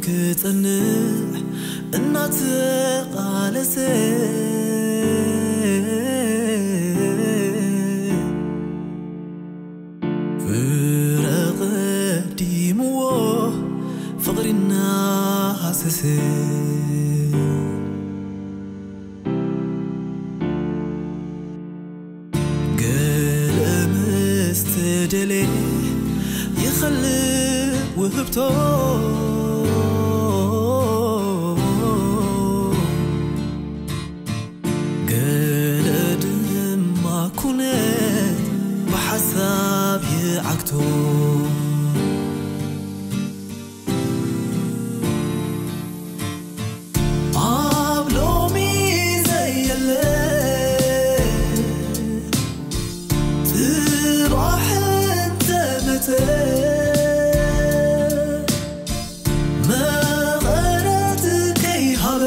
ክጸንዕ እናተቓለሰ ፍረ ቀዲምዎ ፍቕሪ እናሃሰሰ ገለ ምስ ተደልየ ይኸልእ ውህብቶ ገለ ድማ ኩነት ብሓሳብ ይዓግቶ ኣብ ሎሚ ዘየለ ጽባሕ እንተመጸ መቐረት ከይሃበ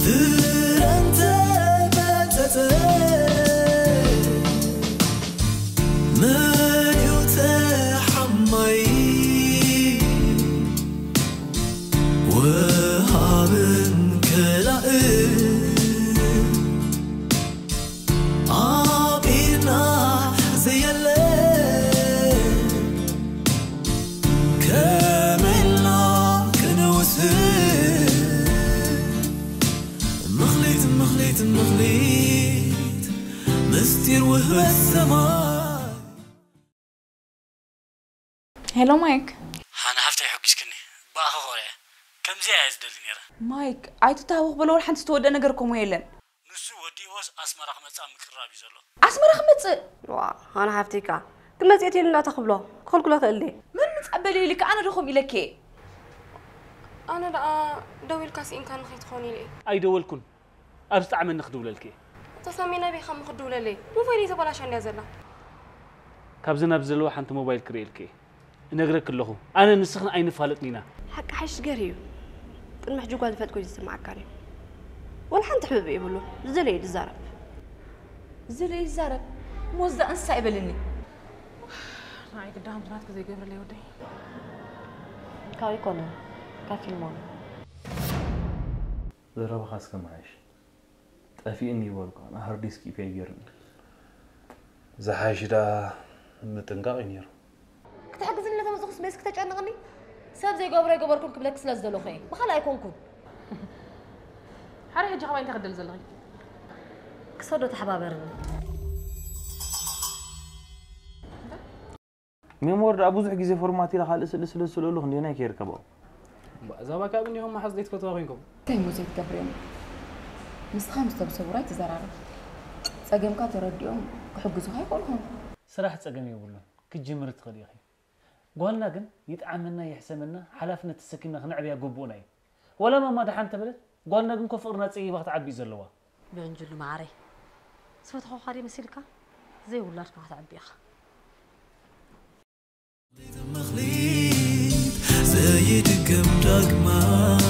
ፍረ እንተመጸጸ መን እዩ ተሓማይ ወሃብን ከላእን ኣብ ኢድና ዘየለ ከመይ ኢልና ክንውስን ምኽሊት ምኽሊት ምኽሊት ምስጢር ውህበት ሰማይ ሄሎ ማይክ። ሃና ሃፍተይ ሕጒስክኒ። ብኣኺ ኮርየ። ከምዚኣ እየ ዝደሊ ነይረ። ማይክ ኣይትተሃወኽ በሎ፣ ወላ ሓንቲ ዝተወደአ ነገር ከምኡ የለን። ንሱ ወዲእዎስ ኣስመራ ክመጽእ ኣብ ምቅርራብ እዩ ዘሎ። ኣስመራ ክመጽእ? ዋ ሃና ሓፍተይ ከኣ ክመጽእ እየ ኢሉኒ ኣታ ክብሎ ክኽልክሎ ክእል ድየ? መን ምጻእ በልዩ ኢልካ ኣነ ዶ ከምኡ ኢለኪ እየ? ኣነ ደኣ ደዊልካ ስኢንካኒ ከይትኾን ኢለ እየ። ኣይደወልኩን። ኣብ ዝጠዓመኒ ክድውለልኪ እየ። እታ ሳሚ ናበይ ኢኻ እሞ ክትድውለለይ? ሞባይለይ ተበላሽያ እንድያ ዘላ። ካብዚ ናብዚ ዘለዋ ሓንቲ ሞባይል ክርእየልኪ እየ። እነግረኪ ኣለኹ። ኣነ ንስኽን ኣይንፋለጥን ኢና። ሓቂ ሓይሽ ገር እዩ። ቅድሚ ሕጂ ጓል ዝፈለጥ ኮይኑ ዝስምዓካ ድዩ? ወላ ሓንቲ ሕብብ የብሉ። ዝደለዮ እዩ ዝዛረብ። ዝደለዮ ይዛረብ። እሞ እዛ እንስሳ ይበልኒ። ንዓይ ግዳ ከምቲ ናትኪ ዘይገብረለይ ወደይ። ካብ ኣይኮነን ካብ ፊልሞን። ዘረባኻ እስከ መሓይሽ። ጠፊእኒ ይበልኳ፣ ንሃርድ ዲስክ ኢፔ ገይሩኒ። ዝሓይሽ ደኣ ምጥንቃቕ እዩ ነይሩ። ክትሕግዝኒ ለተመጽኹስ በይስ ክተጨንቕኒ? ሰብ ዘይገብሮ ኣይገበርኩን ክብለኪ ስለ ዝደለኹ እየ። ብኻልእ ኣይኮንኩን። ሓረ ሕጂ ካባይ እንታይ ክትደሊ ዘለኺ? ክሰዶ ተሓባበርኒ። ሜሞሪ ደኣ ብዙሕ ግዜ ፎርማት ኢለ ካልእ ስእሊ ስለ ዝስእለሉ ክንደየናይ ከይርከብ ኣብኡ። እምባእ እዛ ባካብ እንዲኹም መሓዙት ዘይትፈትዋ ኮይንኩም። እንታይ እሞ ዘይትገብር እዮም? ንስኻ ምስቶም ሰብ ውራይ ትዘራረብ። ጸገምካ ተረዲኦም ክሕግዙኻ ይኽእሉ ይኾኑ። ስራሕ ጸገም የብሉን። ክትጅምሪ ትኽእሊ ኢኺ። ጓልና ግን ይጥዓመና ይሕሰመና ሓላፍነት ተሰኪምና ክነዕብያ ግቡእና እዩ። ዋላ ማማ ደሓን ተበለት፣ ጓልና ግን እኮ ፍቕርና ጸጊባ ክትዓቢ እዩ ዘለዋ። ብዕንጅሉ መዓረይ፣ ዝፈተኹኻ ድየ መሲልካ? ዘይውላድካ ከተዕቢ ኢኻ። ዘይትምኽሊት ዘይድገም ዳግማይ።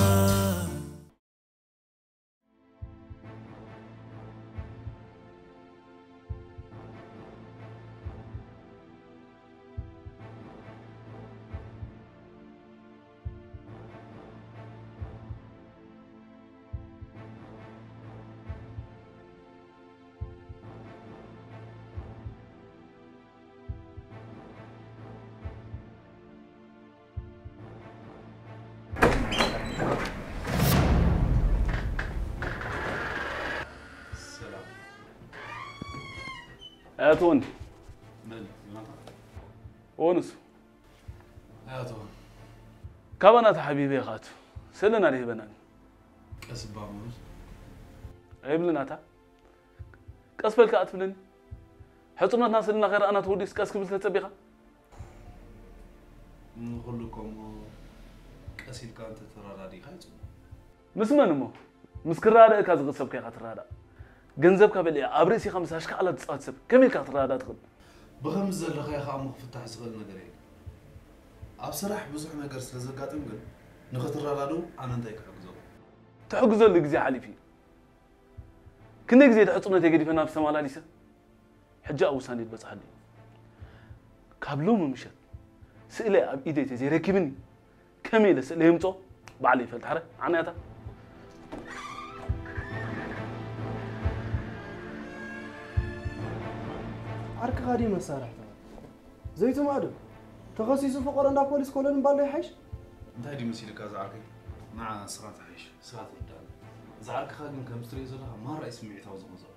ኣያትወኒ። መን? ዮናታን? እዎ ንሱ። ኣያትወኒ። ካባና ተሓቢበ ኢኻ ኣቱ። ስእልና ዶ ይህበናኒ? ቀስ እባ ሙሉስ። ኣይብልን ኣታ። ቀስ በልካ ኣትብለኒ። ሕጽኖትና ስእልና ከይረኣና ተወዲስ ቀስ ክብል ተጸቢኻ? ንኹሉ እኮ እሞ ቀስ ኢልካ እንተተረዳዲእካ ይጽቡቕ። ምስ መን እሞ? ምስ ክረዳዳእካ ዝኽእል ሰብ ከ ኢኻ ትረዳዳእ። ገንዘብካ በሊዐ ኣብ ርእሲኻ ምስ ኣሽካዕላ ዝጻወት ሰብ ከመይ ኢልካ ክትረዳዳእ ትኽእል? ብኸምዚ ዘለኻዮ ከኣ እሞ ክፍታሕ ዝኽእል ነገር የለን። ኣብ ስራሕ ብዙሕ ነገር ስለ ዘጋጥም ግን ንኽትረዳድኡ ኣነ እንታይ ክሕግዘኩም? ትሕግዘሉ ግዜ ሓሊፉ እዩ። ክንደይ ግዜ ድሕጽነተይ ገዲፈ ናብዚ ተመላሊሰ? ሕጂ ኣብ ውሳኔ ትበጽሓሉ እዩ። ካብ ሎሚ ምሸት ስእለ ኣብ ኢደይ ተዘይረኪብኒ ከመይ ኢለ ስእለ የምጾ? ባዕለ ይፈልጥ ሓረ ዓንያታ። ዓርክኻ ድዩ መሳርሕትኻ? ዘይትማእዶ ተኸሲሱ ፍቐዶ እንዳ ፖሊስ ኮለል እምባሎ ይሓይሽ። እንታይ ድዩ መሲልካ ዝዓርከይ? ንዓ ስኻ ትሓይሽ፣ ስኻ ትርዳእኒ። ዝዓርከኻ ግን ከም ትሪኦ ዘለኻ ማራ እዩ ስምዒታዊ ዝኾን ዘሎ።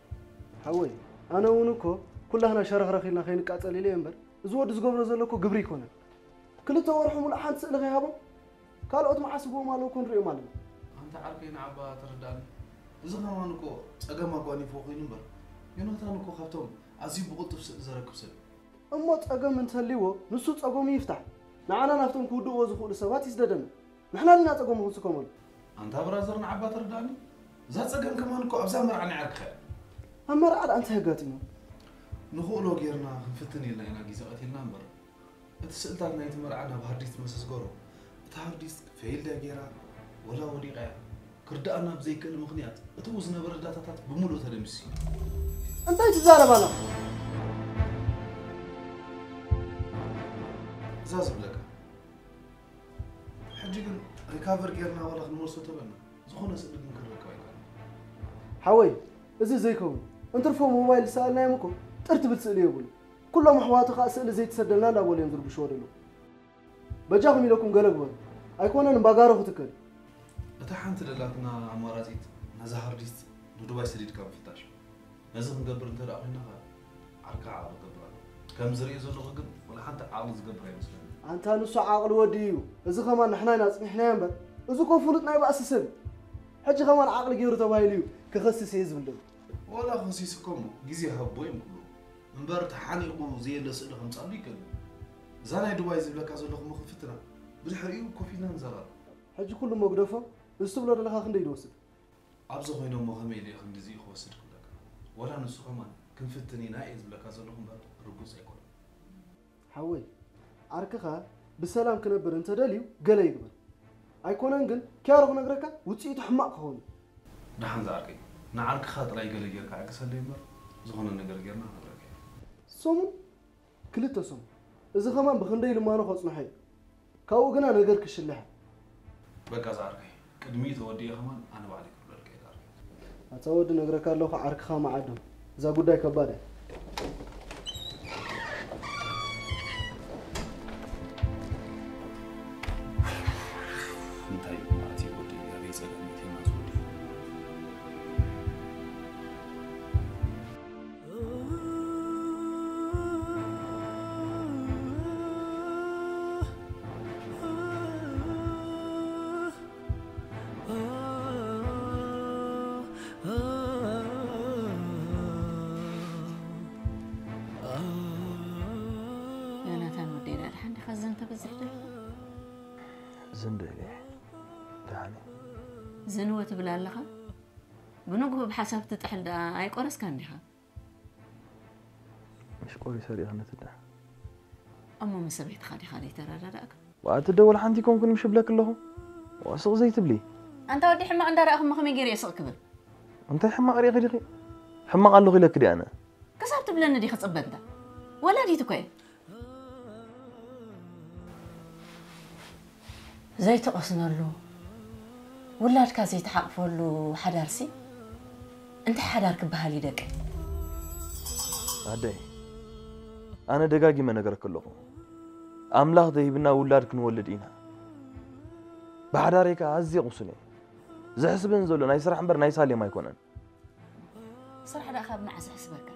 ሓወይ ኣነ እውን እኮ ኩላህና ሸረኽረኽ ኢልና ከይንቃጸል ኢለ እየ እምበር እዚ ወዲ ዝገብሮ ዘሎ እኮ ግብሪ ኣይኮነን። ክልተ ወርሑ ሙሉእ ሓንቲ ስእሊ ከይሃቦም ካልኦት መዓስ ህብዎም ኣለዉ እኮ ንሪኦም ኣለና። ኣንታ ዓርከይ ንዓባ ተረዳእኒ። እዚ ከማን እኮ ጸገም ኣጓኒፍዎ ኮይኑ እምበር ዮናታን እኮ ካብቶም ኣዝዩ ብቕልጡፍ ስእሊ ዘረክብ ሰብ እዩ። እሞ ጸገም እንተልይዎ ንሱ ጸገሙ ይፍታሕ። ንዓና ናብቶም ክውድእዎ ዝኽእሉ ሰባት ይስደደና። ንሕና ዲና ጸገሙ ክንስከመሉ? ኣንታ ብራዘር ንዓባ ተረዳእኒ። እዛ ጸገም ከማን እኮ ኣብዛ መርዓ ናይ ዓርክኻ እያ። ኣብ መርዓ ደኣ እንታይ ኣጋጢሙ? ንኽእሎ ጌርና ክንፍትን ኢልና ኢና ግዜ ቀቲልና እምበር እቲ ስእልታት ናይቲ መርዓ ናብ ሃርዲስክ መሰስገሮ እታ ሃርዲስክ ፌይል ድያ ጌራ ወላ ወዲቓ እያ ክርድኣና ብዘይክእል ምኽንያት እቲኡ ዝነበረ ዳታታት ብምሉኡ ተደምሲሱ እዩ። እንታይ ትዛረብ ኣለኻ? እዛ ዝብለካ ሕጂ ግን ሪካቨር ጌርና ዋላ ክንመልሶ ተበልና ዝኾነ ስእሊ ግን ክንረክብ ኣይከኣልና። ሓወይ እዚ ዘይከውን እንትርፎ ሞባይል ዝሰኣልናዮም እኮ ጥር ትብል ስእሊ የብሉ። ኩሎም ኣሕዋቱ ከዓ ስእሊ ዘይትሰደልና እንዳበሉ እዮም ዝርብሽዎ ዘለዉ። በጃኹም ኢለኩም ገለ ግበሩ። ኣይኮነን እምባጋሮ ክትከል። እታ ሓንቲ ደላትና ኣማራፂት ነዛ ሃርዲስክ ንዱባይ ሰዲድካ ምፍታሽ እዩ። ነዚ ክንገብር እንተ ደኣ ኮይንና ኸኣ ዓርካ ዓቕሊ ክገብር ኣለዎ። ከም ዝርእዮ ዘለኹ ግን ወላ ሓንቲ ዓቕሊ ዝገብር ኣይመስለንን። ኣንታ ንሱ ዓቕሊ ወዲ እዩ። እዚ ኸማን ንሕና ኢና ኣጽኒሕናዮ እምበር እዚ እኮ ፍሉጥ ናይ ባእሲ ሰብ እዩ። ሕጂ ኸማን ዓቕሊ ገይሩ ተባሂሉ እዩ ክኸስስ እየ ዝብል ዘሎ። ወላ ኸሲሱ እኮ እሞ ግዜ ሃቦ እዮም ክብልዎ። እምበር ተሓኒቑ ዘየለ ስእሊ ከምጽኣሉ ይክእል እዩ። እዛ ናይ ዱባይ ዝብለካ ዘለኹ እሞ ክንፍትና ብድሕሪኡ ኮፍ ኢልና ንዘራረብ። ሕጂ ኩሉ እሞ ግደፎ። እዚ ትብሎ ዘለኻ ክንደይ ድወስድ? ኣብዚ ኮይነ እሞ ከመይ ኢለ እየ ክንድዚ ክወስድ ክብለካ? ወላ ንሱ ከማን ክንፍትን ኢና እየ ዝብለካ ዘለኹ እምበር ርጉጽ ኣይኮነን። ሓወይ ዓርክኻ ብሰላም ክነብር እንተደልዩ ገለ ይግበር። ኣይኮነን ግን ኪያሮ ክነግረካ ውጽኢቱ ሕማቕ ክኸውን እዩ። ደሓን ዝዓርከይ ንዓርክኻ ጥራይ ገለ ጌርካ ዕግሰለይ እምበር ዝኾነ ነገር ጌርና ክነግረካ ኢና። ሰሙን ክልተ ሰሙን እዚ ኸማን ብኽንደይ ልማኖ ከጽንሖ እዩ። ካብኡ ግና ነገር ክሽልሕ። በቃ ዝዓርከይ ቅድሚኡ ተወዲኤ ኸማን ኣነ ባዕለይ ክብለልካ እየ ዝዓርከይ። ኣታ ወዲ ነግረካ ኣለኹ ዓርክኻ መዓዶም እዛ ጉዳይ ከባድ እያ። እንታይ ማለት እዩ ወዲ ኣበይ ጸገም መቴና ዝወዲ ዮናታን ወደይ ደኣ ደሓን ዲኻ? ዝን ተበዝሕ ዶ? ዝን ዶ ኢለ ደሓን እየ። ዝንወ ትብል ኣለኻ? ብንግሁ ብሓሳብ ትጥሕል ደኣ ኣይቆረስካን ዲኻ? መሽቆሪ ሰሪቕነት እዳ እሞ ምስ ሰበይትኻ ዲኻ ዘይተረዳዳእካ? ዋእ እቲ ደወል ሓንቲ ኣይኮንኩን ምሽ እብለኪ ኣለኹ። ዋእ ስቕ ዘይትብሊ። ኣንታ ወዲ ሕማቕ እንዳረኣኹ እሞ ከመይ ገይረ እየ ስቕ ክብል? እንታይ ሕማቕ ሪእኺ ዲኺ? ሕማቕ ኣለኹ ኢለኪ ድየ ኣነ? ክሳብ ትብለኒ ድየ ክጽበ እንታ? ወላዲት እኮ እየ። ዘይትቐስነሉ፣ ውላድካ ዘይትሓቕፈሉ ሓዳርሲ እንታይ ሓዳር ክበሃል እዩ ደቂ? ኣደይ፣ ኣነ ደጋጊመ ነግረኪ ኣለኹ። ኣምላኽ ዘይብና ውላድ ክንወልድ ኢና። ብሓዳረይ ከኣ ኣዝየ ቅሱን እየ። ዘሕስበኒ ዘሎ ናይ ስራሕ እምበር ናይ ሳሌም ኣይኮነን። ስራሕ ደኣ ካብ መዓስ ይሕስበካ?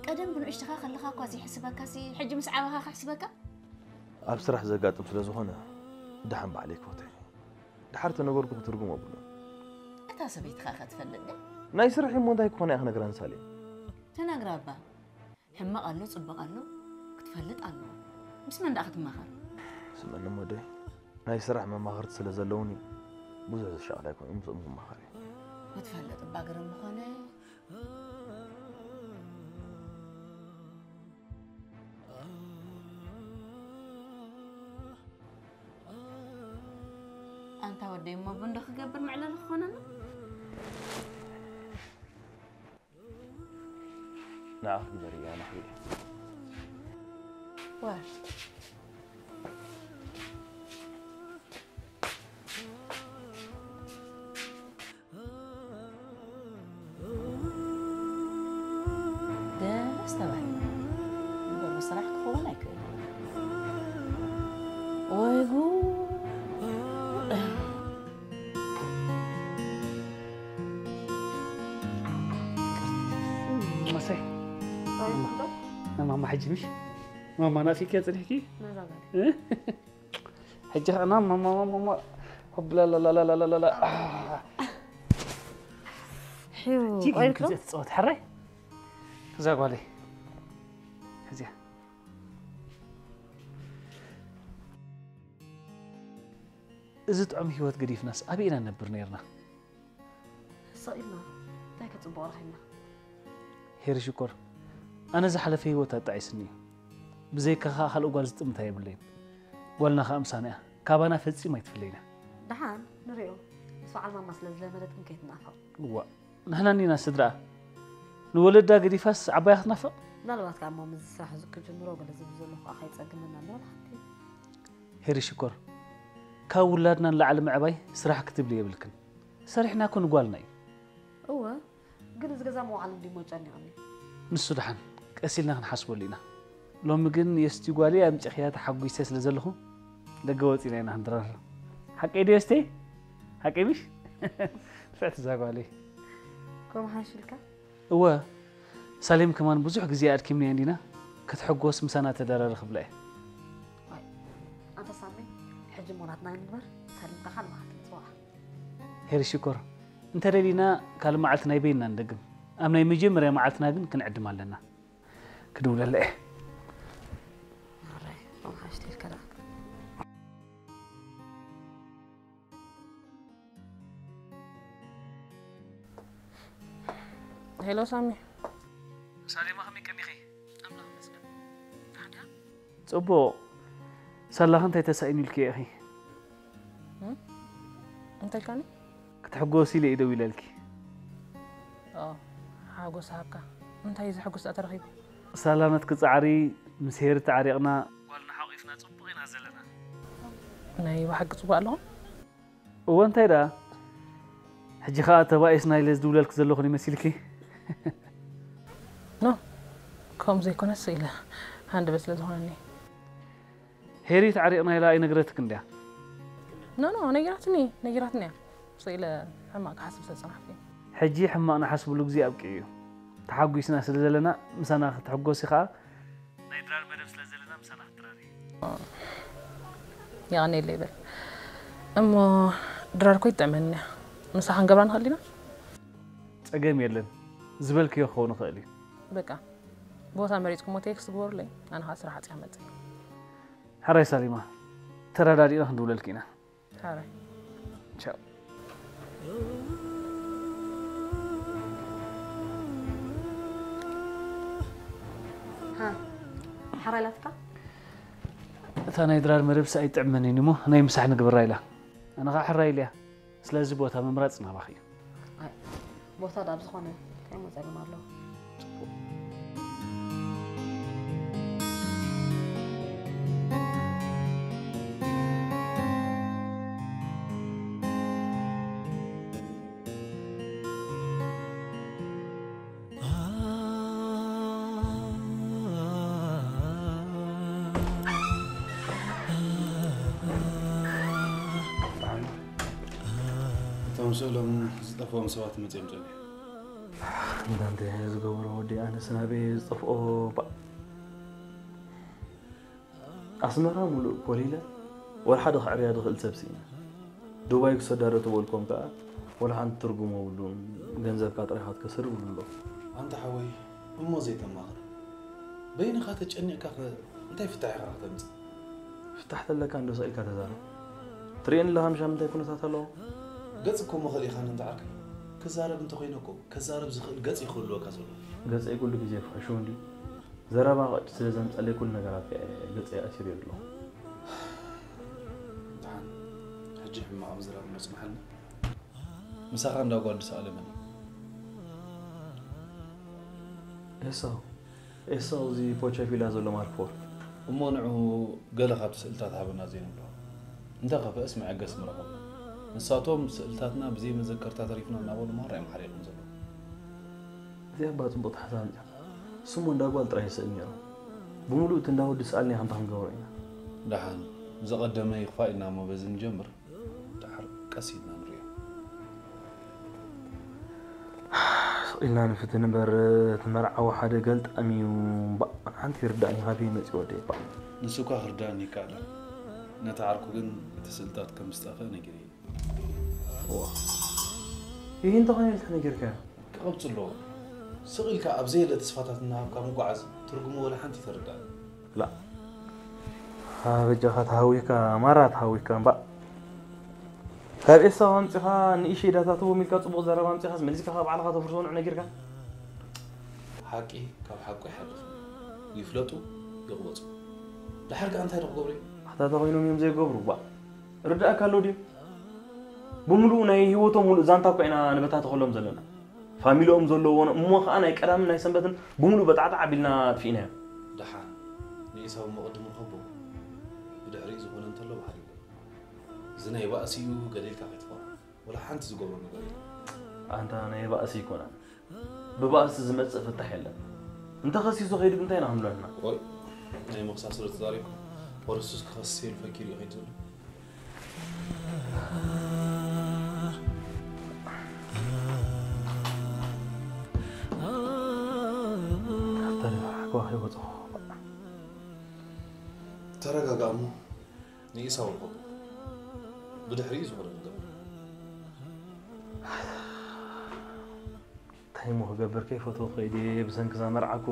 ቀደም ብንእሽትኻ ከለኻ እኳ ዘይሕስበካሲ ሕጂ ምስ ዓበኻ ክሕስበካ? ኣብ ስራሕ ዘጋጥም ስለ ዝኾነ ደሓን ባዕለይ ክፈትሖ እየ። ደሓር ተነገርኩኺ ትርጉም የብሉን። እታ ሰበይትኻ ከ ትፈልጥ ድያ? ናይ ስርሐይ እሞ እንታይ ክኾና እየ ክነግራ ንሳሌም? ትነግራ እባ። ሕማቕ ኣሎ ጽቡቕ ኣሎ ክትፈልጥ ኣለዋ። ምስ መን ደኣ ክትማኸር? ምስ መን እሞ ኣደይ? ናይ ስራሕ መማኽርቲ ስለ ዘለውኒ ብዙሕ ዝሻቐል ኣይኮነን፣ ምስኦም ክመኻኸር እየ። ክትፈልጥ እባ ግርም ምኾነ። ኣንታ ወደይ እሞ ቡን ዶ ክገብር መዕለሊ ክኾነና? ንዓኺ ግበርያ ናሕሪ። ዋይ ዝተባህለ እምበር ብስራሕ ክኸውን ኣይክእልን። ወይ ጉድ! መሰይ፣ ናይ ማማ ሕጂ ምሽ? ማማ ናፊቅያ ጽኒሕኪ? ሕጂ ኸና ማማ፣ ማማ፣ ማማ፣ ሆብላ፣ ላላላላላላ። ሒው፣ ቲግ ቆይቶ? ክልተ ትጻወት፣ ሕራይ? እዛ ጓለይ። እዚኣ። እዚ ጥዑም ህይወት ገዲፍናስ ኣበይ ኢና ንነብር ነይርና? ስቕ ኢልና እንታይ ከጽብቑ ረኺብና? ሄሪ ሽኮር፣ ኣነ ዝሓለፈ ህይወት ኣጣዒስኒ እዩ። ብዘይካኻ ካልእ ጓል ዝጥምታ የብለይን። ጓልና ኸኣ ምሳና እያ። ካባና ፈጺማ ኣይትፍለይን እያ። ደሓን ንሪኦ። ምስ በዓል ማማ ስለ ዝለመደት ግን ከይትናፈቕ። እዋእ፣ ንሕና እኒና ስድራኣ። ንወለዳ ገዲፋስ ዓባያ ክትናፍቕ? ምናልባት ከኣ እሞ ምስዚ ስራሕ እዚ ክጅምሮ ገለ ዝብል ዘሎ ከኣ ከይጸግመና እምበር ሓንቲ። ሄሪ ሽኮር፣ ካብ ውላድና ንላዕሊ ምዕባይ ስራሕ ክትብሊ የብልክን። ሰሪሕና እኮ ንጓልና እዩ። እወ፣ ግን እዚ ገዛ መውዓሊ እንዲሞ ጨኒቕኒ። ንሱ ደሓን ቀስ ኢልና ክንሓስበሉ ኢና። ሎሚ ግን የስቲ ጓለይ ኣምጺእኽያ ተሓጒሰ ስለ ዘለኹ ደገ ወጺና ኢና ክንድራር። ሓቀይ ድዮ የስቲ? ሓቀይ ምሽ? ንፍዕቲ እዛ ጓለይ። ከምኡ ሓይሽልካ? እወ፣ ሳሌም ከማን ብዙሕ ግዜ ኣድኪምናያ እንዲና፣ ክትሕጎስ ምሳና ተደራሪ ክብላ እየ። ዋይ፣ ኣንታ ሳሚ፣ ሕጂ እሞ ናትና ንግበር፣ ሳሌም ካኻ ንባዕልቲ ንጽውዓ። ሄሪ ሽኮር፣ እንተ ደሊና ካልእ መዓልቲ ናይ በይንና ንደግም። ኣብ ናይ መጀመርያ መዓልትና ግን ክንዕድም ኣለና። ክድውለላ እየ። ኣራይ፣ ከምኡ ሓይሽልካ ደኣ። ሄሎ ሳሚ። ሳሌማ ከመይ ቀኒኺ? ኣምላኽ ይመስገን። ደሓን ዲኻ? ጽቡቕ። ሳላኺ እንታይ ተሳኢኑ ኢልኪ ኢኺ? እም? እንታይ ኢልካኒ? ክትሕጎሲ ኢለ እየ ደዊለልኪ። ኦ፣ ሓጎስ ሃብካ። እንታይ እዩ ዘሐጉስ ደኣ ተረኺቡ? ሳላ ናትኪ ጻዕሪ ምስ ሄሪ ተዓሪቕና ጓልና ሓቒፍና ጽቡቕ ኢና ዘለና። ናይ ብሓቂ ጽቡቕ ኣለኹም? እወ፣ እንታይ ደኣ? ሕጂ ኸኣ ተባኢስና ኢለ ዝድውለልኪ ዘለኹ ዶ ይመሲልኪ? ኖ፣ ከምኡ ዘይኮነስ ኢለ ሃንደበት ስለ ዝኾነኒ። ሄሪ ተዓሪቕና ኢላ ኣይነግረትክን ድያ? ኖ፣ ኖ፣ ነጊራትኒ፣ ነጊራትኒ እያ። ስቕ ኢለ ሕማቕ ክሓስብ ስለ ዝጸናሕኩ እየ። ሕጂ ሕማቕ ንሓስብሉ ግዜ ኣብቂዑ እዩ። ተሓጒስና ስለ ዘለና ምሳና ክትሕጎሲ ኸኣ ናይ ድራር መደብ ስለ ዘለና ምሳና ክትድረሪ። የቐንየለይ በል። እሞ ድራር እኮ ይጥዕመኒ እያ። ምሳኻ ክንገብራ ንኽእል ዲና? ጸገም የለን። ዝበልክዮ ክኸውን ይኽእል እዩ። በቃ፣ ቦታ መሪጽኩሞ ቴክስት ግበሩለይ። ኣነ ኸኣ ስራሕ ዓጽየ ክመጽእ እየ። ሕራይ ሳሊማ፣ ተረዳዲእና ክንድውለልኪ ኢና። ሕራይ። ቻው። ሃ፣ ሕራይ ኢላትካ? እታ ናይ ድራር መደብስ ኣይጥዕመንን እሞ ናይ ምሳሕ ንግበራ ኢላ። ኣነ ኸኣ ሕራይ ኢለያ። ስለዚ ቦታ ምምራጽ ናባኺ እዩ። ኣይ፣ ቦታ ደኣ ኣብ ዝኾነ እንታይ እሞ ጸገም ኣለዎ? እቶም ስእሎም ዝጠፍኦም ሰባት መጺኦም ጸኒሑ። እንዳንተ ዝገብሮ ወዲ ኣነስ ናበይ ዝጠፍኦ ባ-፣ ኣስመራ ሙሉእ ኮሊለ ወላ ሓደ ክዕርያ ዝኽእል ሰብ ስኢነ። ዱባይ ክሰዳ ዶ ተበልኮም ከኣ ወላ ሓንቲ ትርጉም የብሉን። ገንዘብካ ጥራይ ኢኻ ትከስር ይብሉ ኣለዉ። ኣንታ ሓወይ፣ እሞ ዘይተማኽር? በይንኻ ተጨኒቕካ ከ እንታይ ፍታሕ ኢኻ ከተምጽእ? ፍታሕ ተለካ እንዶ ስቕ ኢልካ ተዛረብ። ትርእየኒ ኣለኻ ምሻ ምንታይ ኩነታት ኣለዎ? ገጽ እኮ መኽእል ኢኻ እንተ ዓርከይ። ክዛረብ እንተኾይነ እኮ፣ ከዛረብ ዝኽእል ገጽ እዩ ክህልወካ ዘለዎ። ገጸይ ኩሉ ግዜ ፍሕሹው እንድዩ። ዘረባ ቅጭ ስለ ዘምጸለይ ኩሉ ነገራት ገጸይ ኣሲሩ እዩ ኣለኹ። ደሓን፣ ሕጂ ሕማቕ ምዝራብ እሞ ጽንሓልና። ምሳኻ እንዳ ጓል ዝሰኣለ መን እዩ? ኤሳው። ኤሳው፣ እዚ ፖቸ ፊላ ዘሎ ማርክ ፎር። እሞ ንዑ ገለ ካብቲ ስእልታት ሃበና ዘይንብሎ። እንተኸፍአስ መዐገሲ ምረኸብና። ንሳቶም ስእልታትና ብዘይ መዘከርታ ተሪፍና እናበሉ ማራ እዮም ሓሪቕም ዘለዉ። እዚኣ እባ ጽቡቕቲ ሓሳብ ኣምጺኻ። ስሙ እንዳ ጓል ጥራይ ይስእል ነይሩ። ብምሉእ እቲ እንዳ ወዲ ሰኣልኒ ከምታ ክንገብሮ ኢና። ደሓን፣ ዝቐደመ ይኽፋእ ኢልና እሞ በዚ ንጀምር። ደሓር ቀስ ኢልና ንሪኦ። ስቕ ኢልና ንፍትን እምበር፣ እቲ መርዓዊ ሓደ ገልጣም እዩ። እምባእ፣ ሓንቲ ይርዳእኒ፣ ካበይ መፂኡ ወደይ፣ እምባእ። ንሱ እኳ ክርዳእኒ ይከኣለን። ነቲ ዓርኩ ግን እቲ ስእልታት ከም ዝጠፍአ ነጊረዮ። እዋ። ይህ እንተኾነ ኢልካ ነጊርካዮ? ክቐብጽ ኣለዎ። ስቕ ኢልካ ኣብ ዘየለ ተስፋታት እናሃብካ ምጓዓዝ ትርጉሙ ወላ ሓንቲ ኣይተረድኣን። ላ። በጃኻ ተሃዊካ፣ ማራ ተሃዊካ እምባእ። ካብ ኤሳው ኣምጺኻ ንእሽተይ ዳታትዎም ኢልካ ጽቡቕ ዘረባ ኣምጺኻስ መሊስካ ካብ ባዕልኻ ተፍርሶ ንዑ ነጊርካ? ሓቂ ካብ ሓቁ ይሓልፍ። ይፍለጡ፣ ይቕበጹ። ደሓር ከኣ እንታይ ዶ ክገብሩ እዮም? ኣታ ተኾይኖም እዮም ዘይገብሩ፣ ባ። ርዳእካ ኣሎ ድዩ? ብምሉኡ ናይ ህይወቶም ሙሉእ ዛንታ እኳ ኢና ንበታተኸሎም ዘለና። ፋሚሊኦም ዘለዎን እሞ ኸኣ ናይ ቀዳምን ናይ ሰንበትን ብምሉእ በጣዕጣዕ ኣቢልና ኣጥፊእናዮ። ደሓን ንኤሳው እሞ ቅድም ንኸቦ ብድሕሪኡ ዝኾነ እንተሎ በሃል ይብሎ። እዚ ናይ ባእሲ እዩ ገለ ኢልካ ከይትኾን። ወላ ሓንቲ ዝገብሮ ነገር የለን። ኣንታ ናይ ባእሲ ይኮና። ብባእሲ ዝመጽእ ፍታሕ የለን። እንተ ኸሲሱ ኸይዱ እንታይ ኢና ክንብሎ ንሕና? ቆይ ናይ ምኽሳስ ዶ ተዛሪብካ? ወረሱስ ክኸስስ ኢሉ ፈኪሩ እዩ ከይዱ ዘሎ። ተረጋጋ፣ ከይወጽኦ። ተረጋጋ እሞ ንኢሳው ንኸቦ። ብድሕሪኡ ዝኾነ ንገብር። እንታይ እሞ ክገብር ከይፈትዎ ከይደ ብሰንኪ እዛ መርዓ እኮ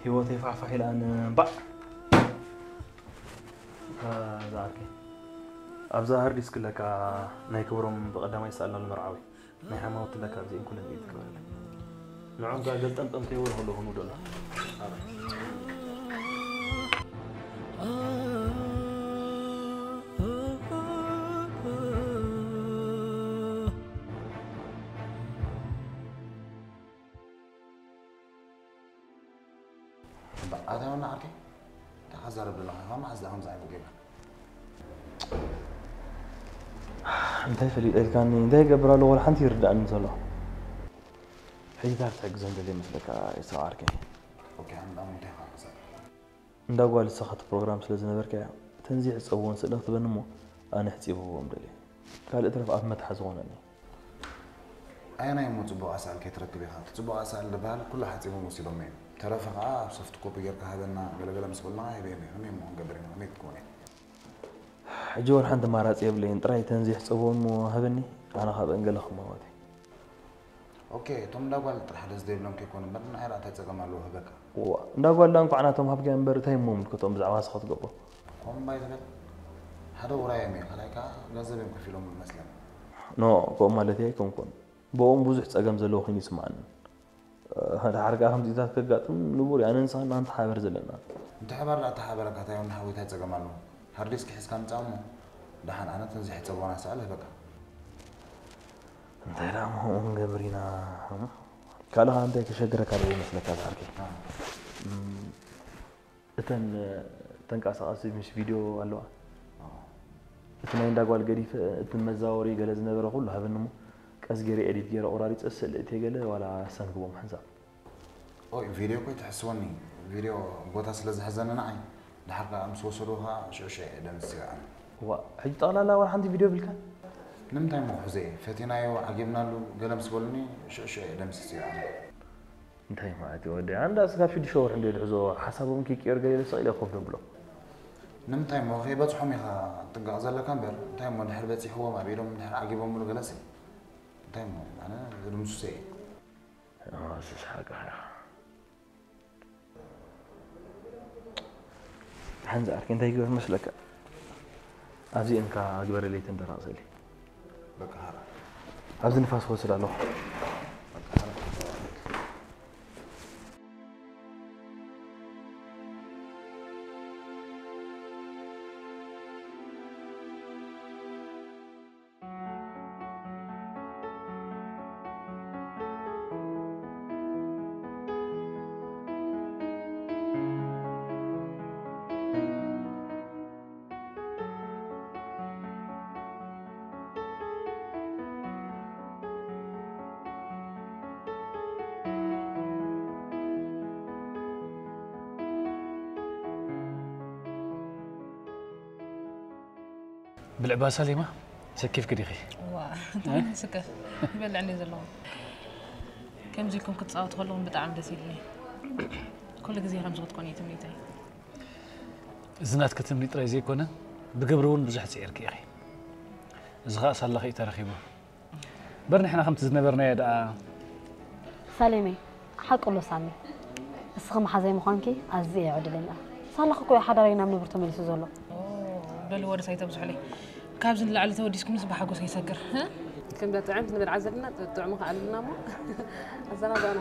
ህይወተይ ፋሕፋሕ ኢላን እምባእ። እዛ ዓርከይ ኣብዛ ሃርድ ዲስክ ለካ ናይ ክብሮም ብቐዳማይ ዝሰኣልናሉ መርዓዊ ናይ ሓማውቲ ለካ ኣብዚአን ኩለን ኢድ ትግበረለይ። ንዖም ከኣ ገልጠምጠም ከይበሉ ከለዉ ህሙዶ ኣሎ። ኣታ ወና ዓርከይ እንታይ ካዛረብ ዘለኻ ካብ መዓዝ ደኣ ከምዚ ዓይነት ጌርካ እንታይ ፈሊጠልካኒ እንታይ ይገብር ኣለኹ ወላ ሓንቲ ይርዳእኒ ዘሎ ሕጂ እንታይ ክትሕግዘን ደልየ መስለካ ኢሳቕ ዓርከይ ኦኬ ኣነ ደኣ እንታይ ክሓግዘካ እንዳ ጓል ዝሰኸት ፕሮግራም ስለ ዝነበርካያ እተን ዘይሕጸብወን ስእሊ ክትበኒ እሞ ኣነ ሕጺበዎም ደልየ ካልእ ትረፍ ኣብ መትሓዚ ኾነኒ ኣየናይ እሞ ጽቡቕ ኣሳእል ከይትረክብ ኢኻ? እቲ ጽቡቕ ኣሳእል ዝበሃል ኩሉ ሓጺቦም ወሲዶሞ እዮም። ተረፈ ከኣ ኣብ ሶፍት ኮፒ ጌርካ ሃበና ገለገለ ምስ በሉና ሂበዮም እየ። ከመይ እሞ ክንገብር ኢና? ከመይ ክትከውን እያ? ሕጂ ወላ ሓንቲ ኣማራጺ የብለይን። ጥራይ እተን ዘይሕጸብወን እሞ ሃበኒ ኣነ ካብአን ገለ ክመወት እየ። ኦኬ እቶም እንዳ ጓል ጥራሕ ደስ ዘይብሎም ከይኮኑ እምበር ንዓይ ደኣ እንታይ ጸገም ኣለዎ ክህበካ? እዋ እንዳ ጓል ደኣ እንኳዕ ናቶም ሃብካዮም እምበር እንታይ እሞ ምልክቶም ብዛዕባ ንስኻ ትገብሮ? ከምኡ እምባ ኣይትበል። ሓደ ውራዮም እየ፣ ካልኣይ ከኣ ገንዘብ እዮም ከፊሎምሉ መስለኒ። ኖእ፣ ከምኡ ማለተይ ኣይኮንኩን። ብእኦም ብዙሕ ጸገም ዘለዎ ኮይኑ ይስምዓኒ። ደሓር ከኣ ከምዚታት ከጋጥም ንቡር እዩ። ኣነን ንስኻን ኢና ንተሓባበር ዘለና። ምትሕብባር ደኣ ተሓባበረካ እንታይ ወኒ ሓወይ እንታይ ጸገም ኣለዎ? ሃርድ ዲስክ ሒዝካ ምጻእ እሞ ደሓን ኣነ እተን ዝሕጸቦ ኣሳእል እህበካ። እንታይ ደኣ እሞ ከምኡ ክንገብር ኢና። ካልእ ከኣ እንታይ ከሸግረካ ዶ ይመስለካ ዝዓርከይ? እተን ተንቀሳቐሲ ምስ ቪድዮ ኣለዋ እቲ ናይ እንዳ ጓል ገዲፈ እቲ መዛወሪ ገለ ዝነበረ ኩሉ ሃበኒ እሞ ቀስ ገይረ ኤዲት ገይረ ቆራሪፀ ስእሊ እትየ ገለ ዋላ ሰንክቦም ሓንሳብ ኦይ ቪድዮ እኮ ይትሕስወኒ ቪድዮ ቦታ ስለ ዝሕዘኒ ንዓይ ድሓር ከዓ ምስ ወሰድዎ ከዓ ሽዑ ሽዑ እየ ደምስስዮ ኣነ ዋ ሕጂ ጠቕላላ ዋላ ሓንቲ ቪድዮ የብልካን ንምንታይ እሞ ክሕዞ እየ ፈቲናዮ ዓጊብናሉ ገለ ምስ በሉኒ ሽዑ ሽዑ እየ ደምስስዮ ኣነ እንታይ ማለት እዩ ወደይ? ኣንዳስ ካብ ሽዱሽተ ወርሒ እንድየ ዝሕዞ፣ ሓሳቦም ከይቅየር ገለ ኢለ ስቕ ኢለ ኮፍ ደብሎም። ንምንታይ እሞ ከይበጽሖም ኢኻ ትጥንቀቕ ዘለካ እምበር፣ እንታይ እሞ እንድሕር በጺሕዎም ኣብ ኢዶም እንድሕር ዓጊቦምሉ ገለሲ፣ እንታይ እሞ ኣነ ድምሱሰ እየ። ኣዎ፣ እሱስ ሓቅኻ ኢኻ። ሓንዚ ዓርከይ እንታይ ይግበር መስለካ? ኣብዚ እንካ ግበረለይ ተንደራቕ ዘሊ። በቃ ሓራ። ኣብዚ ንፋስ ክወስድ ኣለኹ። በቃ ሓራ። ብልዕባ ሳሌማ ሰኪፍኪ ዲኺ? ዋ ስከፍ ይበልዕ እንደ ዘለኹ ከምዚ ኢልኩም ክትፃወቱ ከለኹም ብጣዕሚ ደስ ኢልኒ። ኩሉ ግዜ ከምዚ ክትኮኑ እዩ ትምኒተይ። እዚ ናትኪ ትምኒት ጥራይ ዘይኮነ ብግብሪ እውን ብዙሕ ፅዒርኪ ኢኺ። እዚ ኸኣ ሳላኺ እዩ ተረኺቡ። እምበር ንሕና ከምቲ ዝነበርናዮ ደኣ። ሳሌመይ ሓቂ ኣሎ ሳሚ። እስኺ መሓዛይ ምዃንኪ ኣዝየ እየ ዕድለኛ። ሳላኺ እኮ እዩ ሓዳረይ ናብ ንቡር ተመሊሱ ዘሎ። በሉ ወደስ ኣይተብዝሑለይ። ካብዚ ንላዕሊ ተወዲስኩምስ ብሓጎስ ይሰክር። ከምዛ ጥዕምቲ ንበልዓ ዘለና ጥዑሙ ከኣልና እሞ ኣዘናጋና።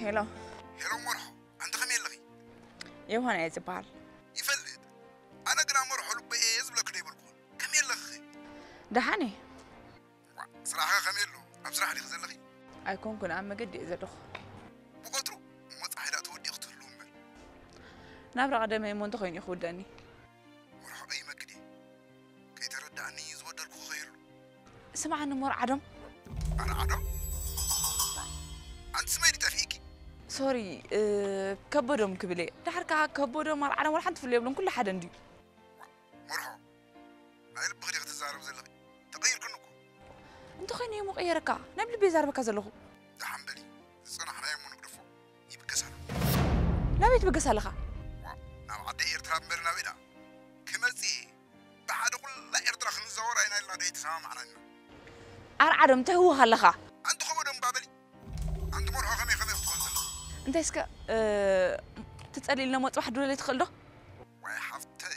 ሄሎ ሄሎ መርሖ፣ ኣንቲ ከመይ ኣለኺ? ዮሃና እየ ዝበሃል። ይፈልጥ። ኣነ ግና መርሖ ልበይ እየ ዝብለኪ ዶ ኣይበልኩኽን? ከመይ ኣለኺ? ደሓን እየ። ዋ፣ ስራሕኸ ከመይ ኣሎ? ኣብ ስራሕ ዲኺ ዘለኺ? ኣይኮንኩን፣ ኣብ መገዲ እየ ዘለኹ። ብቐትሩ እሞ ጸሓይ ደኣ ተወዲኺ ትህልዊ እምበር። ናብራ ቀደመይ እሞ እንተኾይኑ እዩ ክውደኒ። መርሖ ቀይመኪ ድየ? ከይተረድኣኒ ዝበደልኩኺ ኸይህሉ። ስምዓኒ እሞ ኣርዓዶም። ኣርዓዶም? ኣንቲ ስመይ ድዩ ጠፊእኪ? ሶሪ፣ ከበዶም ክብል እየ። ድሓር ከኣ ከበዶም ኣርዓዶም ወላ ሓንቲ ፍልልይ የብሉን፣ ኩሉ ሓደ እንድዩ። መርሖ፣ ናይ ልብኺ ዲኺ ትዛረቢ ዘለኺ? ተቐይርክኒ እኮ። እንተኾይኑ እየ ምቕየረካ፣ ናይ ብልቢ እየ ዛረበካ ዘለኹ። ደሓን በሊ፣ ዝጸናሕናዮ እሞ ንግደፎ። ይብገስ ኣሎ። ናበይ ትብገስ ኣለኻ? ናብ ዓደይ ኤርትራ እምበር ናበይ ደኣ? ክመጽእ እየ። ብሓደ ኩላ ኤርትራ ክንዘዋወር ኣይና ኢልና ዶ ኣይተሰማማዕና ኢና? ኣርዓዶም እንታይ ህወኽ ኣለኻ? ኣንቲ ከበዶም እባ በሊ። ኣንቲ መርሖ ከመይ ከመይ ክትኾን ዘለኻ? እንታይ እስከ ትጸልኢልና እሞ ጽባሕ ድውለለይ ትኽእል ዶ? ዋይ ሓፍተይ፣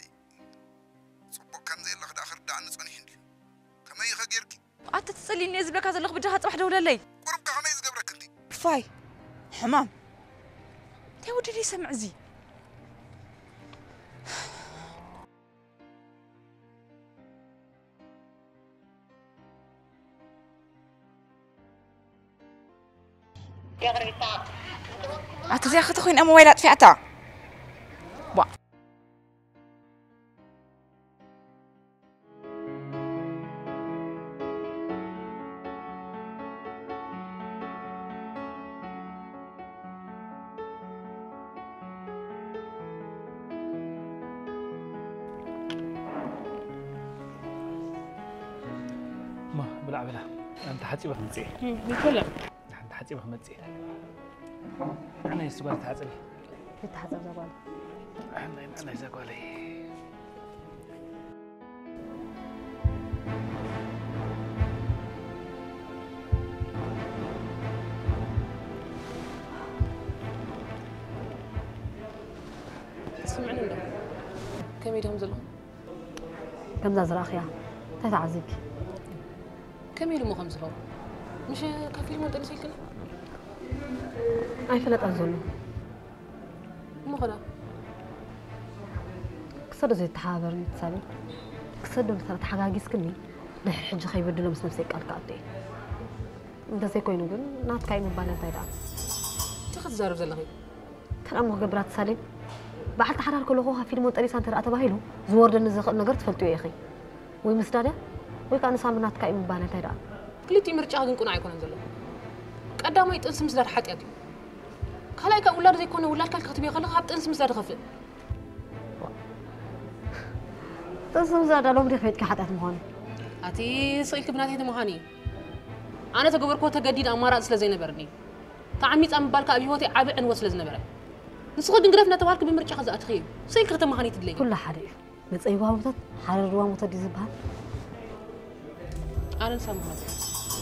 ጽቡቕ ከም ዘየለኺ ደኣ ክርድኣኒ ጸኒሑ እንድዩ። ከመይ ኢኸ ጌርኪ? ኣታ ትጸልኢኒ እየ ዝብለካ ዘለኹ፣ ብጃኻ ጽባሕ ደውለለይ። ቁሩብ ከ ከመይ ዝገብረኪ እንዲ? ፋይ ሕማም። እንታይ ወዲ ድዩ ይሰምዕ እዚ? ኣታ እዚኣ ከተኾይን እያ ሞባይል ኣጥፊኣታ። ቧ። እማ ብላዕ ብላ። ኣንተ ሓጺበ ክመጽእ እየ። ይበልዕ። ሓንቲ ሓጺበ ክመጽእ እየ። ንዓናይ እስቲ ጓል ትሓጽቢ። ይተሓጸብ እዛ ጓል። ንዓናይ፣ ንዓናይ እዛ ጓለይ። ስምዕኒ እንዶ ከመይ ዲኹም ዘለኹም? ከምዛ ዝረኣኽያ እንታይ ተዓዚብኪ? ከመይ ኢሉ እሞ ከም ዝኸውን? ምሽ ካብ ፊልም ወንጠሊሰ ኢልክኒ? ኣይፈለጣን ዘሎ። እሞ ኸዳ? ክሰዶ ዘይተሓባበርኒ ትሳቢ። ክሰዶ እንተ ተሓጋጊዝክኒ ድሕሪ ሕጂ ከይበድሎ ምስ ነብሰይ ቃል ክኣቱ እየ። እንተዘይኮይኑ ግን ናትካ እዩ ምባል እንታይ ደኣ? እንታይ ክትዛረብ ዘለኺ? ከነሞ ክገብራ ትሳሌም በዓልቲ ሓዳር ከለኹ ካብ ፊልም ወንጠሊሳ እንተ ደኣ ተባሂሉ ዝወርደኒ ዝኽእል ነገር ትፈልጥዮ ኢኺ። ወይ ምስዳድያ ወይ ከኣ ንሳሚ ናትካ እዩ ምባል እንታይ ደኣ? ክልቲኡ ምርጫ ግን ቅኑዕ ኣይኮነን ዘሎ። ቀዳማይ ጥንሲ ምስዳድ ሓጢኣት እዩ። ካልኣይ ከኣ ውላድ ዘይኮነ ውላድካ ኢልካ ክትብዮ ከለኻ ካብ ጥንሲ ምስዳድ ይኸፍእ። ጥንሲ ምስዳድ ሎሚ ድየ ፈሊጥኪ ሓጢኣት ምዃኑ? ኣቲ ስቕ ኢልኪ ብናተይ ተመኻኒ። ኣነ ተገበርክዎ ተገዲድ ኣማራጺ ስለ ዘይነበርኒ እዩ። ተዓሚጻ ምባልካ ኣብ ህይወተይ ዓቢ ዕንወት ስለ ዝነበረ። ንስኺ ግን ግደፍ እናተባሃልኪ ብምርጫኺ ዝኣተኽዮ እዩ። ስቕ ኢልኪ ከተመኻኒ ትድለዪ። ኩሉ ሓደ እዩ። መጸይዋ ሞተት ሓረርዋ ሞተት ድዩ ዝበሃል? ኣነ ንሳ ምዃን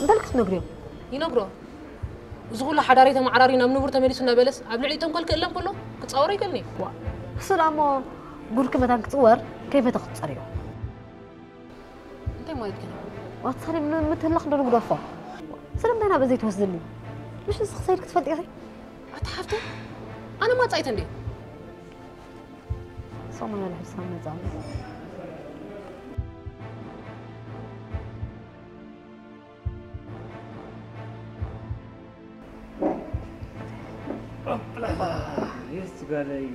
እንታይ ክትነግርዮ? ይነግሮ። እዚ ኩሉ ሓዳረይ ተመዓራርዩ ናብ ንቡር ተመሊሱ እናበለስ ኣብ ልዕሊ ተንኮል ክእለም ከሎ ክጻወሮ ይክእልኒ። ዋ፣ እሱ ደኣ እሞ ጉድኪ መታን ክጽወር ከይፈተ ክትጸርዮ። እንታይ ማለት ግን? ዋትሳሪ ምትህላኽ ዶ ንግደፎ? ስለምንታይ ናብ እዘይ ትወስድኒ? ምሽ ንስኺ ሰይድ ክትፈልጢ ኢኺ? ኣታ ሓፍተይ፣ ኣነ ማጻኢት እንዴ? ሰሙን ያለ ሕሳብ መጻ የስ ጓለይ።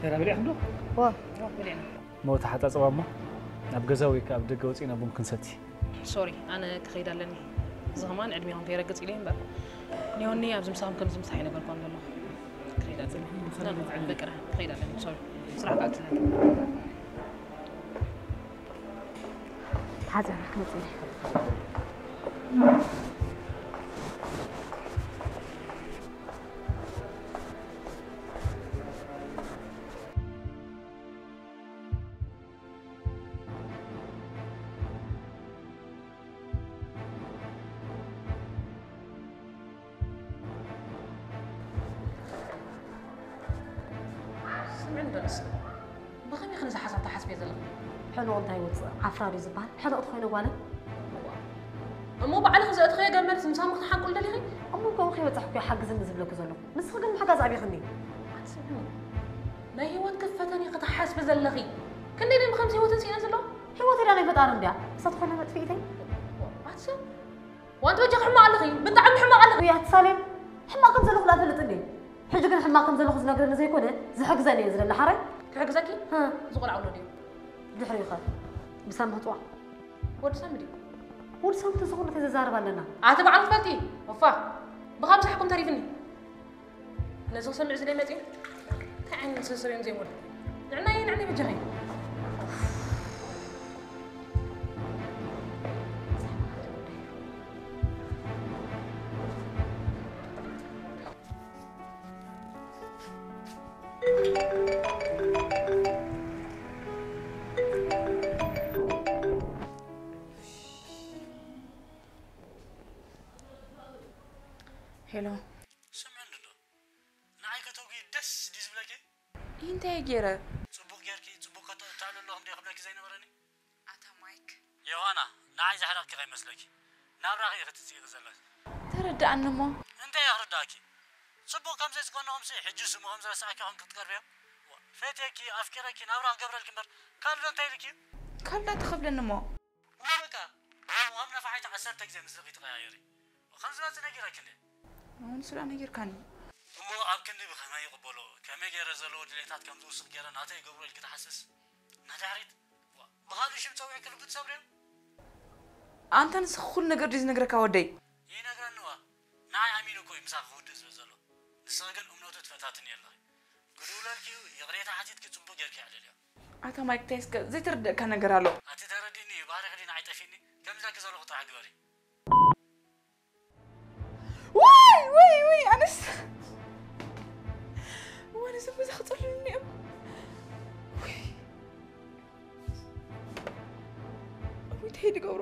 እንጀራ በሊዕኩም ዶ? ዋ፣ ዋ፣ በሊዕና። መወታ ሓጻጽባ እሞ ናብ ገዛ ወይ ከኣ ኣብ ደገ ወጺእና ቡን ክንሰቲ። ሶሪ፣ ኣነ ክኸይድ ኣለኒ። እዚ ኸማን ዕድሜኹም ከይረግጽ ኢለ እምበር። ኒዮኒ ኣብዚ ምሳኹም ከምዚ ምሳሕ ይነበርኳን ዘለኹ። ክኸይድ ኣለኒ። በቃ፣ ክኸይድ ኣለኒ። ሶሪ፣ ስራሕ ክኣቱ ኣለኒ። ተሓጺብና ክመጽእ ኢለ። ስምዕን በለስ ብኸመይ ከ ነዛ ሓሳብ ትሓስብዮ ዘለኺ? ሕኑቕ እንታይ ይወፅእ ዓፍራ ድዩ ዝበሃል? ሕኑቕ ትኾይነ ጓልን? እሞ ባዕልኺ ዘእትኸዮ ገመድ ምሳሙ ክትሓንቁል ደሊኺ? ኣብ መንጎ ከይበፃሕኩ እየ ሓግዝኒ ዝብለኪ ዘለኹ። ንስኺ ግን ምሕጋዝ ኣብይኽኒ። ኣትስምዕኒ። ናይ ህይወትኪ ፈተነ ኢኺ ትሓስቢ ዘለኺ። ክንደይ ደም ከምዚ ህይወትን ስኢነ ዘለኹ? ህይወተይ ዳ ናይ ፈጣሪ እንድያ። ንሳ ትኾነ መጥፍኢተይ? ኣትስም ዋንቲ በጃኺ ሕማቕ ኣለኺ፣ ብጣዕሚ ሕማቕ ኣለኺ። ውይ ኣቲ ሳሌም፣ ሕማቕ ከም ዘለኹ ዶ ኣይፈልጥን ድየ? ሕጂ ግን ሕማቕ ከም ዘለኹ ዝነግረኒ ዘይኮነ ዝሕግዘኒ እየ ዝደሊ ሓራይ። ክሕግዘኪ? ህ። እዚ ቆልዓ ወለዶ እዩ። ድሕሪኡ ኸ? ብሰንብኺ ጥዋዕ። ወዲ ሳሚ ድዩ? ወዲ ሳሚ ተዝኾነ ተዘዛርብ ኣለና። ኣቲ ባዕሉ ትፈልጢ። ኦፋ። ብኻ ምሳሕኩም ተሪፍኒ። ነዚ ክሰምዕ ዝደይ መፅኡ እንታይ ዓይነት ስስር እዮም ዘይሞሉ ንዕናይ ንዕናይ በጃኸይ ሄሎ ስምዕኒ ዶ ንዓይ ከተጉ ደስ ድዩ ዝብለኪ እንታይ ገይረ ጽቡቕ ጌርኪ ጽቡቕ ከተእትዕሉ ኣለኹም ድየ ክብለኪ ዘይነበረኒ ኣታ ማይክ ዮሃና ንዓይ ዘሕረቕኪ ከይመስለኪ ናብራኺ ኢኺ ትጽይቒ ዘለኺ ተረድኣኒ እሞ እንታይ እየ ክርድኣኪ ጽቡቕ ከም ዘይዝቀነኹምሲ ሕጂ ስሙ ከም ዝረሳዕኪ ኾንኪ ክትቀርብዮ ፈትየኪ ኣፍቂረኪ ናብራ ክገብረልኪ እምበር ካልእ ዶ እንታይ ኢልኪ እዩ ካልእ ዶ ትኸፍለኒ እሞ እሞ በቃ ብኦም ኣብ ነፋሒት ዓሰርተ ግዜ ምስልኺ ትቐያየሪ ከምዚ ናጽ ነጊረኪ እንዴ ኣሁን ስራ ነጊርካኒ እሞ ኣብ ክንዲ ብኸመይ ይቕበሎ ከመይ ገይረ ዘለዎ ድሌታት ከም ዝውስኽ ገይረ ናተይ ይገብሮ ኢልኪ ትሓስስ ንድሕሪት ብኻልእ ሽም ጸዊዕኪ ልቡ ትሰብርዮ ኣንተ ንስኺ ኩሉ ነገር ድዩ ዝነግረካ ወደይ ይነግረንዋ ንዓይ ኣሚኑ እኮ እዩ ምሳኺ ክውድእ ዝብል ዘሎ ንስኺ ግን እምነቱ ትፈታትኒ ኣለኺ ክድውለልኪ እዩ ይቕሬታ ሓቲትኪ ጽቡቕ ጌርኪ ኣዕልልዮ ኣታ ማይክ እንታይ እስከ ዘይተረደእካ ነገር ኣሎ ኣቲ ተረዲኒ ባህሪኺ ድዩ ንዓይ ጠፊእኒ ከምዚ ለኪ ዘለኹ ጥራሕ ግበሪ ወይ ወይ ወይ ኣነስ ኣነስ በዛ ክፀልሉኒ እዮም ወይ እንታይ ድገብሮ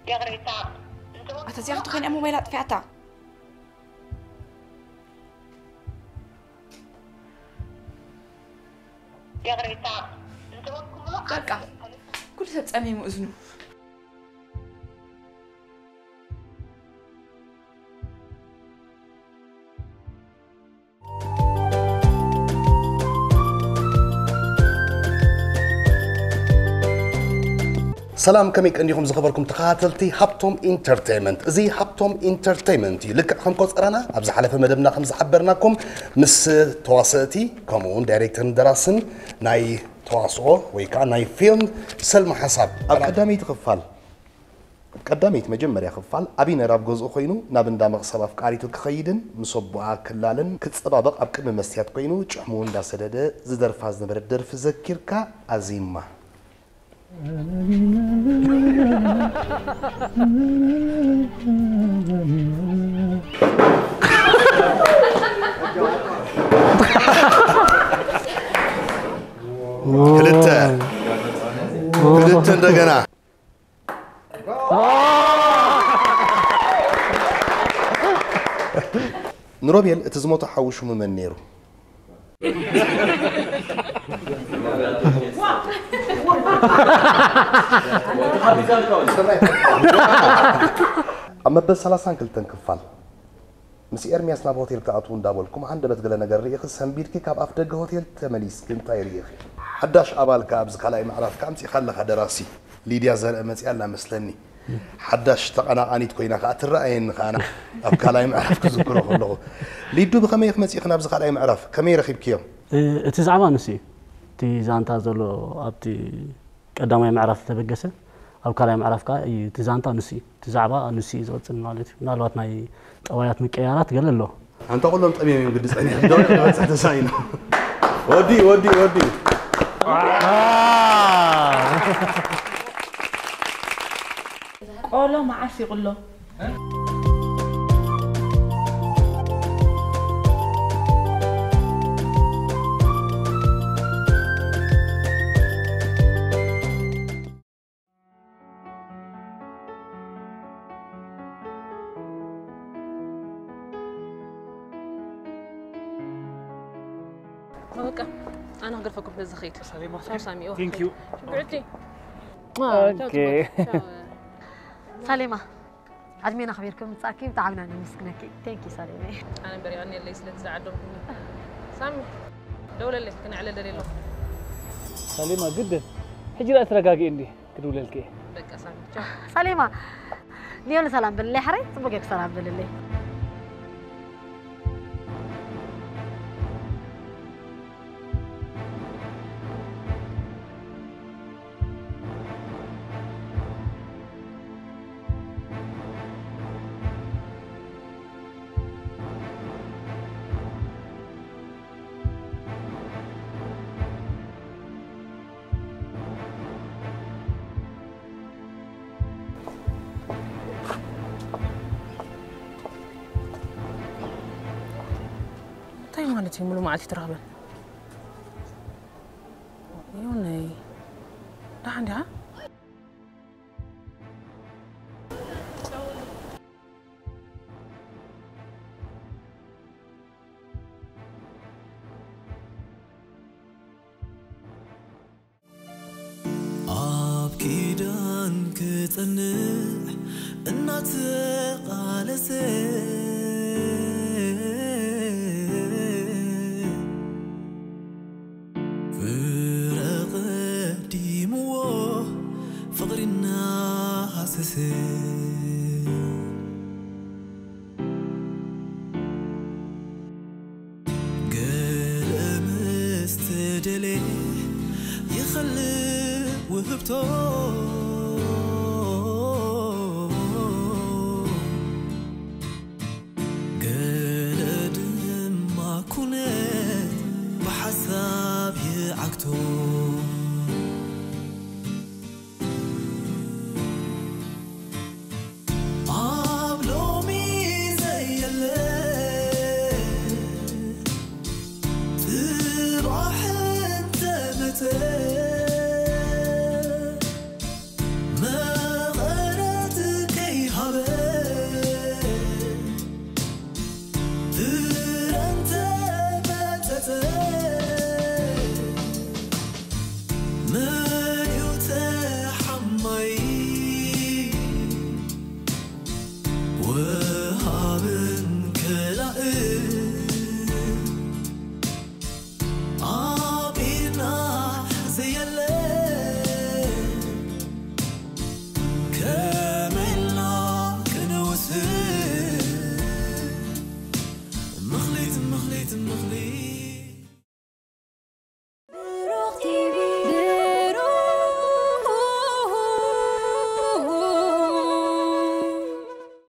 ይቕሬታ ኣታ እዚኣ ክትኮይን እያ ሞባይል ኣጥፊኣታ ይቕሬታ እንተበልኩምሉ በቃ ኩሉ ሰብ ጸሚሙ እዝኑ ሰላም ከመይ ቀኒኹም ዝኸበርኩም ተኸታተልቲ ሃብቶም ኢንተርቴይመንት እዚ ሃብቶም ኢንተርቴይመንት እዩ ልክዕ ከም ቆፀረና ኣብ ዝሓለፈ መደብና ከም ዝሓበርናኩም ምስ ተዋሰእቲ ከምኡ እውን ዳይሬክተርን ደራስን ናይ ተዋስኦ ወይ ከዓ ናይ ፊልም ሰልሚ ሓሳብ ኣብ ቀዳመይቲ ክፋል ቀዳመይቲ መጀመርያ ክፋል ኣቢነር ኣብ ገዝኡ ኮይኑ ናብ እንዳ መቕሰብ ኣፍቃሪቱ ክኸይድን ምስ ኣቦኣ ክላለን ክጸባበቕ ኣብ ቅድሚ መስትያት ኮይኑ ጭሕሙ እንዳሰደደ ዝደርፋ ዝነበረት ደርፊ ዘኪርካ ኣዚማ። ክልተ ክልተ እንደገና ንሮቤል እቲ ዝሞተ ሓዉ ሽሙ መን ነይሩ? ኣብ መበል ሰላሳን ክልተን ክፋል ምስ ኤርሚያስ ናብ ሆቴል ክኣትዉ እንዳበልኩም፣ ሃንደበት ገለ ነገር ርኢኺ ሰንቢድኪ ካብ ኣፍ ደገ ሆቴል ተመሊስኪ እንታይ ርኢኺ? ሓዳሽ ኣባል ከኣ ኣብዚ ካልኣይ ምዕራፍ ከኣ ኣምጺእኻ ኣለኻ፣ ደራሲ ሊድያ ዘርአ መጺኣ ኣላ መስለኒ። ሓዳሽ ተቐናቓኒት ኮይና ከኣ ትረኣየኒ ከኣ፣ ኣብ ካልኣይ ምዕራፍ ክዝክሮ ከለኹ። ሊዱ፣ ብኸመይ ኢኺ መጺእኺ ናብዚ ካልኣይ ምዕራፍ? ከመይ ረኺብክዮ? እ፣ እቲ ዛዕባ ንሱ እዩ። እቲ ዛንታ ዘሎ ኣብቲ ቀዳማይ ምዕራፍ ዝተበገሰ፣ ኣብ ካልኣይ ምዕራፍ ከኣ እዩ እቲ ዛንታ ንሱ እዩ። እቲ ዛዕባ ንሱ እዩ ዝቕጽል ማለት እዩ። ምናልባት ናይ ጠባያት ምቅያራት ገለ ኣሎ። ኣንታ ኩሎም ጠምዮም እዮም ግዲ ጸኒሖም። ደው ኢሉ ዝበጽሕ ተሳኢኑ። ወዲ፣ ወዲ፣ ወዲ። ቆሎ መዓስ ይቕሎ? በቃ ኣነ ክገድፈኩም ስለዚ ዝኸይድ። ሳሌማ፣ ቻው ሳሚ። ኦ፣ thank you። ሽጉርቲ። ኦኬ። ሳሌማ፣ ዕድሜና ኣኽቢርኩም ምጻእኪ ብጣዕሚ ኢና ነመስግነኪ። Thank you ሳሌማ። ኣነ እምበር የቐንየለይ ስለቲ ዝዓደምኩኒ። ሳሚ፣ ደውለለይ፣ ክነዕልል ደልየ ኣለኹ። ሳሌማ፣ ግድን። ሕጂ ደኣ ተረጋጊእ እንዲ፣ ክድውለልኪ እየ። በቃ ሳሚ፣ ቻው። ሳሌማ፣ ንዮኒ ሰላም በልለይ፣ ሕራይ ጽቡቅ ጌርኪ ሰላም በልለይ። እንታይ ማለት እዩ? ሙሉ መዓልቲ ትረኽበን? ዮነይ፣ ደሓን ዲኻ? ኣብ ኪዳን ክጸንዕ እናተቓለሰ፣ ፍረ ቀዲምዎ ፍቕሪ እናሃሰሰ፣ ገለ ምስ ተደልየ ይኸልእ ውህብቶ፣ ገለ ድማ ኩነት ብሓሳብ ይዓግቶ።